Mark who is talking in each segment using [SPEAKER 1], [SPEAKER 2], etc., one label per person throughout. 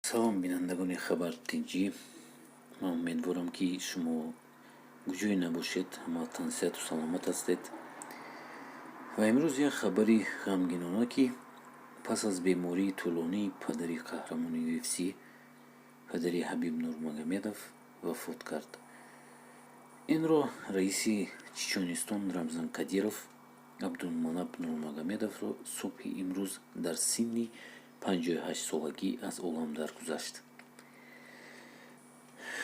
[SPEAKER 1] Салом, бинандагони Хабар Тҷӣ. Ман умедворам, ки шумо куҷое набошед, ҳама тансиҳату саломат ҳастед. Ва имрӯз як хабари ғамгинона, ки пас аз бемории тӯлонӣ падари қаҳрамони UFC, падари Ҳабиб Нурмагомедов, вафот кард. Инро раиси Чечонистон Рамзан Кадиров Абдулманап Нурмагомедовро субҳи имрӯз дар синни 58-солагӣ аз олам даргузашт.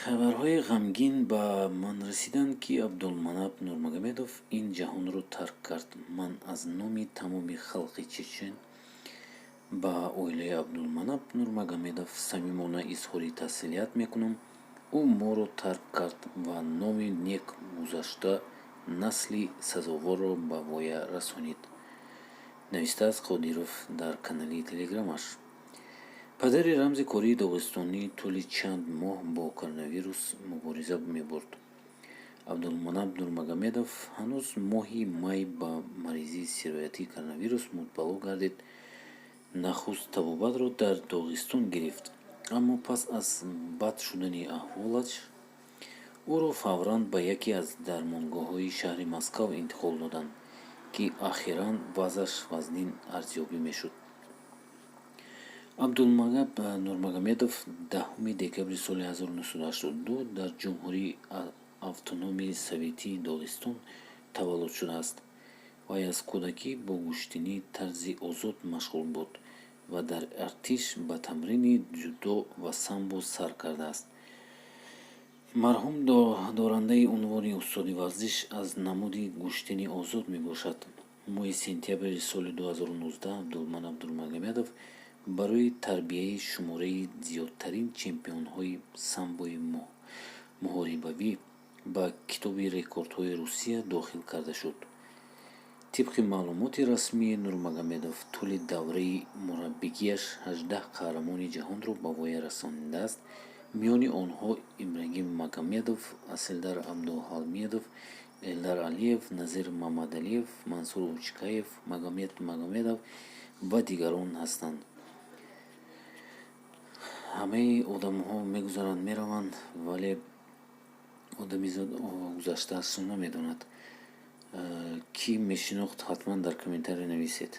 [SPEAKER 1] Хабарҳои ғамгин ба ман расиданд, ки Абдулманап Нурмагомедов ин ҷаҳонро тарк кард. Ман аз номи тамоми халқи чечен ба оилаи Абдулманап Нурмагомедов самимона изҳори таслият мекунам. Ӯ моро тарк кард ва номи нек гузашта, насли сазоворро ба воя расонид, навиштааст Қодиров дар канали Телеграмаш. Падари рамзи кории доғистонӣ тӯли чанд моҳ бо коронавирус мубориза мебурд. Абдулманап Нурмагомедов ҳанӯз моҳи май ба маризии сироятии коронавирус мубтало гардид. Нахуст табобатро дар Доғистон гирифт, аммо пас аз бад шудани аҳволаш ӯро фавран ба яке аз дармонгоҳҳои шаҳри Москав интиқол доданд, ки охиран вазъаш вазнин арзёбӣ мешуд. Абдулманап Нурмагомедов 10 декабри соли 1982 дар Ҷумҳурии Автономии Советии Доғистон таваллуд шудааст. Вай аз кӯдакӣ бо гӯштинии тарзи озод машғул буд ва дар артиш ба тамрини дзюдо ва самбо сар кардааст. Марҳум дорандаи унвони устоди варзиш аз намуди гӯштини озод мебошад. Моҳи сентябри соли 2019 Абдулманап Нурмагомедов барои тарбияи шумораи зиёдтарин чемпионҳои самбои муҳорибавӣ ба Китоби рекордҳои Русия дохил карда шуд. Тибқи маълумоти расмӣ, Нурмагомедов тӯли давраи мураббигиаш 18 қаҳрамони ҷаҳонро ба воя расонидааст. Миёни онҳо Ибрагим Магомедов, Асилдар Абдуҳамидов, Элдар Алиев, Назир Мамадалиев, Мансур Учкаев, Магомед Магомедов ва дигарон ҳастанд. Ҳамаи одамҳо мегузаранд, мераванд, вале одамизод гузаштаашро намедонад. Кӣ мешинохт, ҳатман дар комментария нависед.